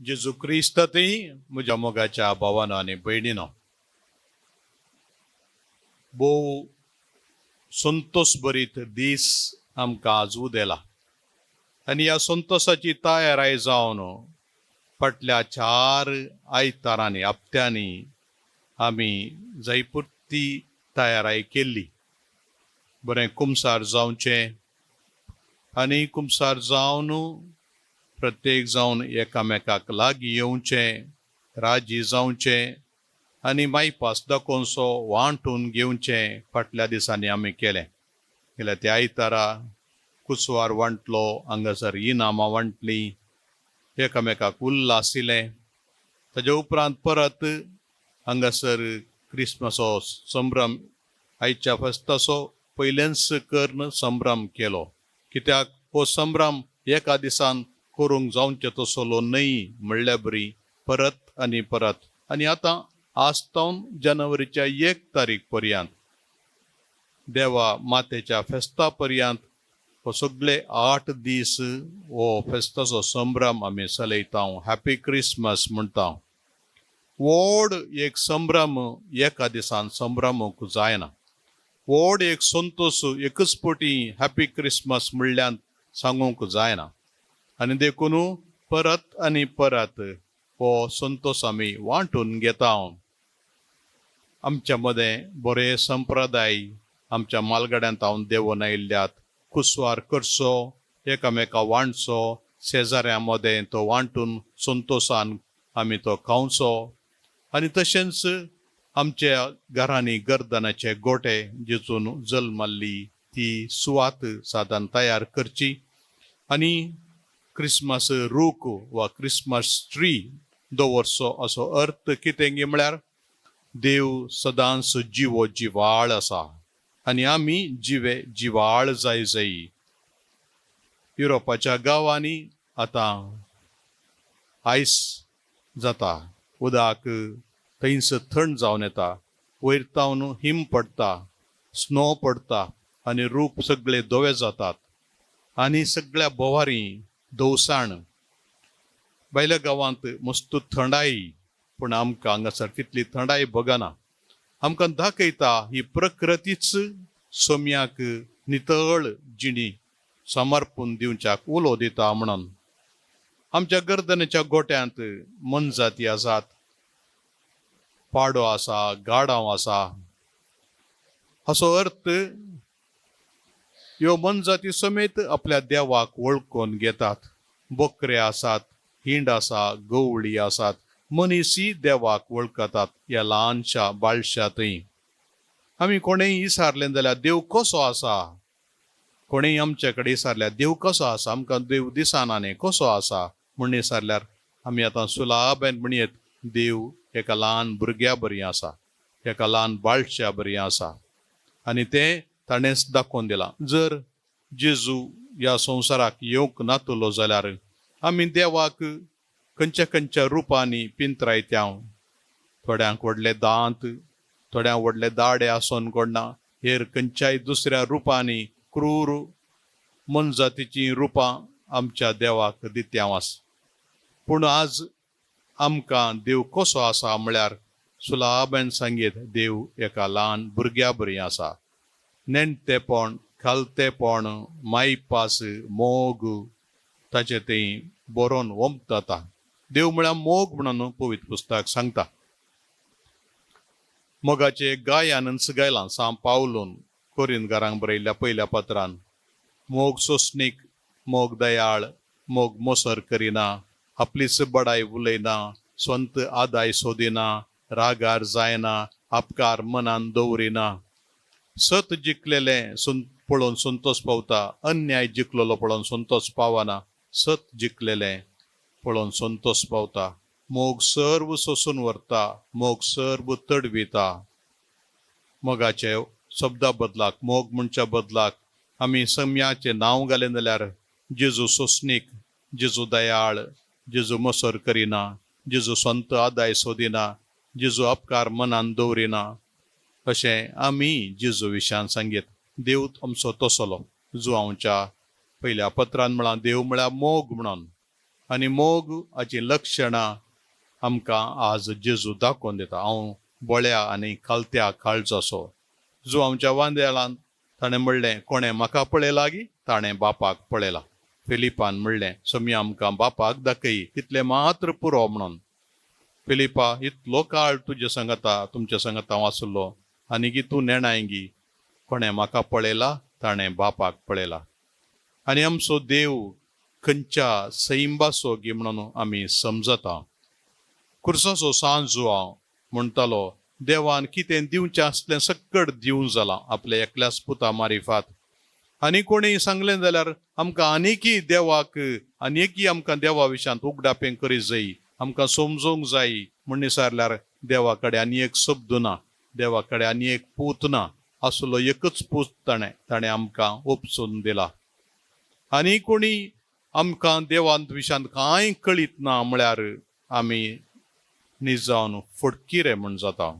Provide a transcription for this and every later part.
जेजू क्रिस्तांतय म्हज्या मोगाच्या भावानो आनी भयणीनो, भोव संतोष भरीत दीस आमकां आज उदेला आनी ह्या संतोशाची तयाराय जावन फाटल्या 4 आयतारांनी, हप्त्यांनी आमी जायपुरती तयाराय केल्ली. बरें कुमसार जावचें आनी कुमसार जावन प्रत्येक जावन एकामेकाक लागीं येवचें, राजी जावचें आनी मायपास दाखोवचो, वांटून घेवचें फाटल्या दिसांनी आमी केलें. गेल्या त्या आयतारा कुसवार वांटलो, हांगासर इनामां वांटलीं, एकामेकाक उल्लासिलें. ताजे उपरांत परत हांगासर क्रिसमसो संभ्रम, आयच्या फेस्ताचो पयलेंच करून संभ्रम केलो. कित्याक हो संभ्रम एका दिसान करूंक जावचें तसलो न्हय म्हणल्या बरी परत आनी परत. आनी आतां आज तावन जानेवारीच्या 1 तारीख पर्यंत, देवा मातेच्या फेस्ता पर्यंत, हो सगळे 8 दीस हो फेस्ताचो संभ्रम आमी चलयता. हॅपी क्रिसमस म्हणटा. व्हड एक संभ्रम एका दिसान संभ्रमूंक जायना. व्हड एक संतोश एकच पटी हॅपी क्रिसमस म्हणल्यान सांगूंक जायना. आनी देखून परत आनी परत हो संतोश आमी वांटून घेता. आमच्या मदें बरे संप्रदाय आमच्या मालगड्यांत हांव देंवोन आयिल्ल्यात. कुसवार करचो, एकामेका वांटचो, शेजाऱ्यां मदें तो वांटून संतोशान आमी तो खावचो. आनी तशेंच आमच्या घरांनी गर्दनाचे गोटे जितून जल्मल्ली ती सुवात सादारण तयार करची आनी क्रिसमस रूख वा क्रिसमस ट्री दवरचो. असो अर्थ कितें गी म्हळ्यार देव सदांच जिवो जिवाळ आसा आनी आमी जिवे जिवाळ जाय जाय. युरोपाच्या गांवांनी आतां आयस जाता, उदक थंयच थंड जावन येता, वयर तावन हिम पडटा, स्नो पडटा आनी रूख सगळे धवे जातात आनी सगळ्या भोंवारी धवसाण. भायल्या गांवांत मस्त थंडाय, पूण आमकां हांगासर तितली थंडाय बगना. आमकां दाखयता ही प्रकृतीच सोम्याक नितळ जिणी समर्पून दिवच्याक उलो दिता. म्हणून आमच्या गर्दनेच्या गोट्यांत मोनजाती आसात, पाडो आसा, गाडांव आसा. असो अर्थ ह्यो मोनजाती समेत आपल्या देवाक वळखून घेतात. बोकरे आसात, हिंड आसा, गवळी आसात, मनीसय देवाक वळखतात. ह्या ल्हानशा बाळशा थंय आमी कोणेय विचारलें जाल्यार देव कसो आसा, कोणेय आमचे कडेन विचारल्यार देव कसो आसा, आमकां देव दिसना न्ही, कसो आसा म्हूण विचारल्यार आमी आतां सुलाबेन म्हणयेत, देव एका ल्हान भुरग्या बरी आसा, एका ल्हान बाळशा बरी आसा. आनी तें ताणेंच दाखोवन दिलां. जर जेजू ह्या संवसाराक येवंक नातलो जाल्यार आमी देवाक खंयच्या खंयच्या रुपांनी पिंत्रायत्या. थोड्यांक व्हडले दांत, थोड्यांक व्हडले दाडे आसोन कोणना, हेर खंयच्याय दुसऱ्या रुपांनी क्रूर मोनजातीचीं रुपां आमच्या देवाक दित्यांव आस. पूण आज आमकां देव कसो आसा म्हळ्यार सुलाबेन सांगीत, देव एका ल्हान भुरग्या बरी आसा. नेणटेपण, खालतेपण, मायपास, मोग ताचे थंय बरोवन ओमता. देव म्हळ्यार मोग म्हणून पवित्र पुस्तक सांगता. मोगाचे गायानच गायलां सांव पावलून कोरिंदकारांक बरयल्ल्या पयल्या पत्रान. मोग सोंसणीक, मोग दयाळ, मोग मोसर करिना, आपलीच बडाय उलयना, स्वंत आदाय सोदिना, रागार जायना, अपकार मनान दवरिना. सत जिखलेलें पळोवन संतोष पावता, अन्याय जिखलेलो पळोवन संतोष पावना. सत जिखलेलें पळोवन संतोष पावता. मोग सर्व सोसून व्हरता, मोग सर्व तडविता. मोगाचे शब्दा बदलाक, मोग म्हणच्या बदलाक आमी सम्याचें नांव घालें जाल्यार जेजू सोंसणीक, जेजू दयाळ, जेजू मसर करिना, जेजू संत आदाय सोदिना, जेजू अपकार मनान दवरिना, अशें आमी जेजू विशयान सांगीत. देव आमचो तसलो. जुवांवच्या पयल्या पत्रान म्हळां, देव म्हळ्यार मोग म्हणून. आनी मोग हाचीं लक्षणां आमकां आज जेजू दाखोवन दिता. हांव बोळ्या आनी खालत्या काळजाचो. जो आमच्या वांदेलान ताणें म्हणलें, कोणें म्हाका पळयला गी ताणें बापाक पळयला. फिलिपान म्हणलें, सोमी आमकां बापाक दाखय, तितलें मात्र पुरो म्हणून. फिलिपा, इतलो काळ तुजे सांगता, तुमच्या सांगता हांव आसलो आनी गी तूं नेणाय गी कोणें म्हाका पळयला ताणें बापाक पळयला. आनी आमचो देव खंयच्या सैंबाचो गी म्हणून आमी समजता. खुर्साचो सांजो हांव म्हणटालो, देवान कितें दिवचें आसलें सक्कड दिवन जालां आपल्या एकल्याच पुता मारिफात. आनी कोणीय सांगलें जाल्यार आमकां आनीकय देवाक आनीकय आमकां देवा विशयांत उगडापें करी जाय, आमकां समजूंक जाय म्हण विचारल्यार देवा कडेन आनी एक शब्द ना, देवा कडेन आनी एक पूत ना, आसलो एकच पूत ताणें ताणें आमकां उपसून दिला. आनी कोणी आमकां देवांत विशयांत कांय कळीत ना म्हळ्यार आमी निजावन फटकिरे म्हूण जाता.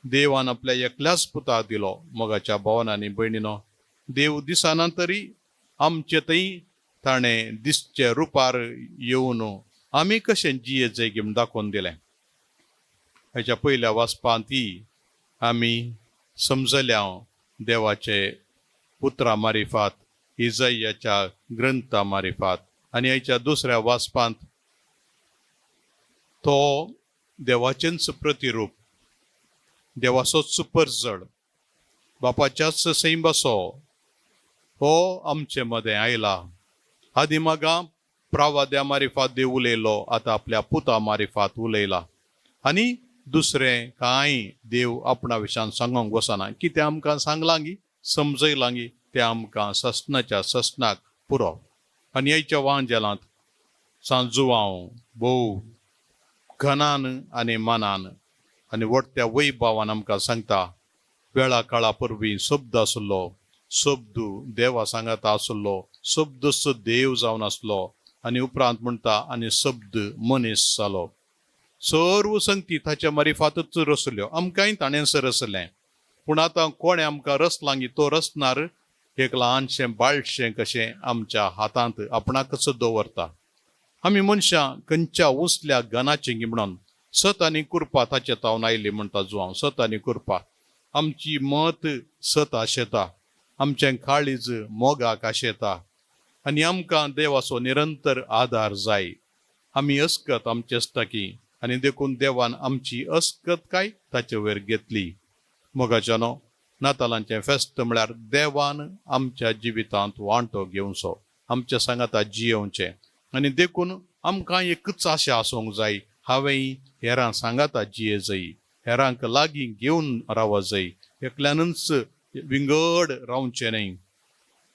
देवान आपल्या एकल्याच पुताक दिलो. मोगाच्या भावान आनी भयणीनो, देव दिसना तरी आमचे थंय ताणें दिसचे रुपार येवन आमी कशें जिये जाय म्हूण दाखोवन दिलें. हेच्या पयल्या वाचपांत आमी समजल्या देवाचे उतरां मारिफात, इजयाच्या ग्रंथा मारिफात. आनी हेच्या दुसऱ्या वाचपांत तो देवाचेंच प्रतिरूप, देवाचोच परजड, बापाच्याच सैंबाचो हो आमचे मदें आयला. आदी मागा प्रावाद्या मारिफात देव उलयलो, आतां आपल्या पुता मारिफात उलयला. आनी दुसरें कांय देव आपणा विशयान सांगूंक वचना. कितें आमकां सांगलां गी, समजयलां गी, तें आमकां ससनाच्या ससनाक पुरो. आनी ह्याच्या वांजेलांत सांजुवांव भोव घनान आनी मनान आनी वडत्या वैभावान आमकां सांगता, वेळा काळा पूर्वी शब्द आसलो, शब्द देवा सांगाता आसलो, शब्दच देव जावन आसलो. आनी उपरांत म्हणटा, आनी शब्द मनीस जालो. सर्व संगती ताच्या मारिफातच रचल्यो, आमकांय ताणेंच रचलें. पूण आतां कोणें आमकां रचलां गी तो रचणार एक ल्हानशें बाळशें कशें आमच्या हातांत आपणाकच दवरता. आमी मनशां खंयच्या उंचल्या गनाचें गी म्हणून सत आनी कृपा ताचे तावन आयली म्हणटा जुवांव. सत आनी कृपा, आमची मत सत आशेता, आमचें काळीज मोगाक आशेता आनी आमकां देवाचो निरंतर आदार जाय. आमी अस्कत आमचे आसता की आनी देखून देवान आमची अस्कत काय ताचे वयर घेतली. मोगाच्यानो, नातालांचें फेस्त म्हळ्यार देवान आमच्या जिवितांत वांटो घेवचो, आमच्या सांगाता जियेवचें. आनी देखून आमकां एकूच आशा आसूंक जाय, हांवें हेरां सांगाता जिये जाय, हेरांक लागीं घेवन राव जाय, एकल्यानूच विंगड रावचें न्हय.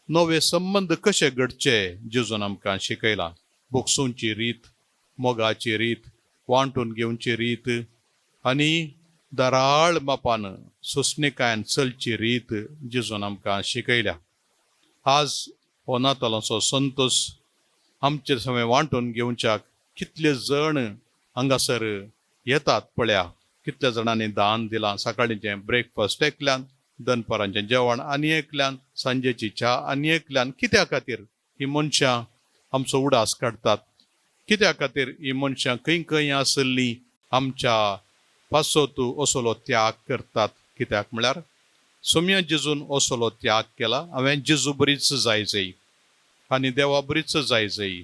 नवे संबंद कशे घडचे जेजून आमकां शिकयला. भोगसुंची रीत, मोगाची रीत, वांटून घेवची रीत आनी दराळ मापान सोंसणीकायेन चलची रीत जेजून आमकां शिकयल्या. आज हो नातालांचो संतोश आमचे सगळे वांटून घेवच्याक कितले जण हांगासर येतात पळया. कितल्या जाणांनी दान दिलां. सकाळीचें ब्रेकफास्ट एकल्यान, दनपारांचें जेवण आनी एकल्यान, सांजेची च्या आनी एकल्यान. कित्या खातीर ही मनशां आमचो उडास काडटात? कित्या खातीर ही मनशां खंय खंय आसलीं आमच्या पासत असलो त्याग करतात? कित्याक म्हळ्यार सोम्या जेजून असलो त्याग केला. हांवें जेजू बरीच जाय जाय आनी देवा बरीच जाय जाय.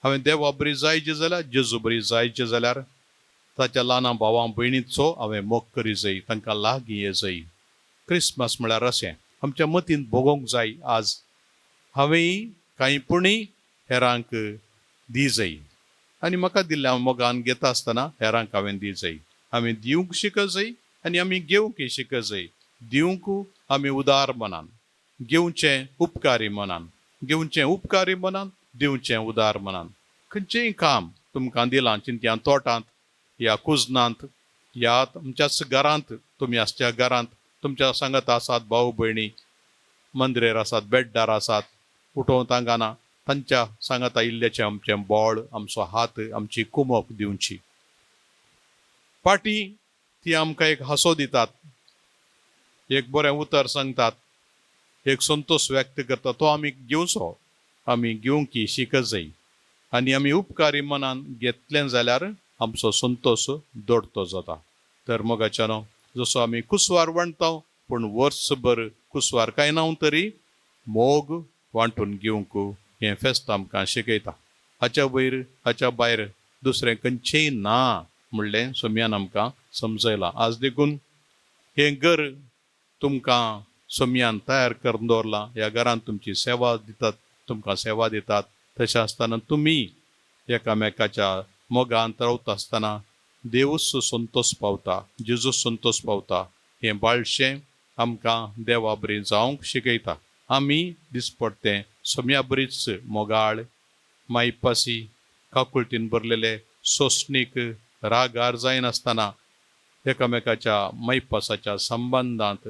हांवें देवा बरी जायचे जाल्यार, जेजू बरी जायचे जाल्यार ताच्या ल्हाना भावां भयणीचो हांवें मोग करी जाय, तांकां लागीं ये जाय. क्रिसमस म्हळ्यार अशें आमच्या मतींत भोगोवंक जाय. आज हांवें कांय पुणी हेरांक दी जाय आनी म्हाका दिल्ल्या हांव मोगान घेता आसतना हेरांक हांवें दी जाय. आमी दिवंक शिक जाय आनी आमी घेवंकय शिक जाय. दिवंक आमी उदार मनान, घेवचें उपकारी मनान, घेवचें उपकारी मनान, दिवचें उदार मनान. खंयचेंय काम तुमकां दिलां, चिंतया तोटांत या कुजनांत या तुमच्याच घरांत, तुमी आसच्या घरांत तुमच्या सांगत आसात भाव भयणी, मंदिरेर आसात, बेड्डार आसात, उठोवं तांकां तांच्या सांगाता इल्ल्याचें आमचें बोळ, आमचो हात, आमची कुमोक दिवची. पाटी ती आमकां एक हांसो दितात, एक बरें उतर सांगतात, एक संतोश व्यक्त करता, तो आमी घेवचो, आमी घेवंक शिकत जाय. आनी आमी उपकारी मनान घेतलें जाल्यार आमचो संतोस दोडटो जाता. तर मोगाच्यानो, जसो आमी कुसवार वांटता पूण वर्सभर कुसवार खायना तरी मोग वांटून घेवंक हें फेस्त आमकां शिकयता. हाच्या वयर हाच्या भायर दुसरें खंयचेंय ना म्हणलें सोमयान आमकां समजयलां. आज देखून हें घर तुमकां सोमयान तयार करून दवरलां. ह्या घरांत तुमची सेवा दितात, तुमकां सेवा दितात. तशें आसतना तुमी एकामेकाच्या मोगांत रावता आसतना देवूच संतोस पावता, जेजूच संतोस पावता. हें बाळशें आमकां देवा बरी जावंक शिकयता. आमी दिसपडटें सोमया बरीच मोगाळ, मायपासी, काकुळटीन भरलेले, सोंसणीक, रागार जायनासतना एकामेकाच्या मायपासाच्या संबंदांत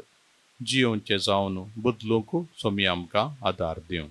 जियेवचे जावन बदलूंक सोमया आमकां आदार दिवं.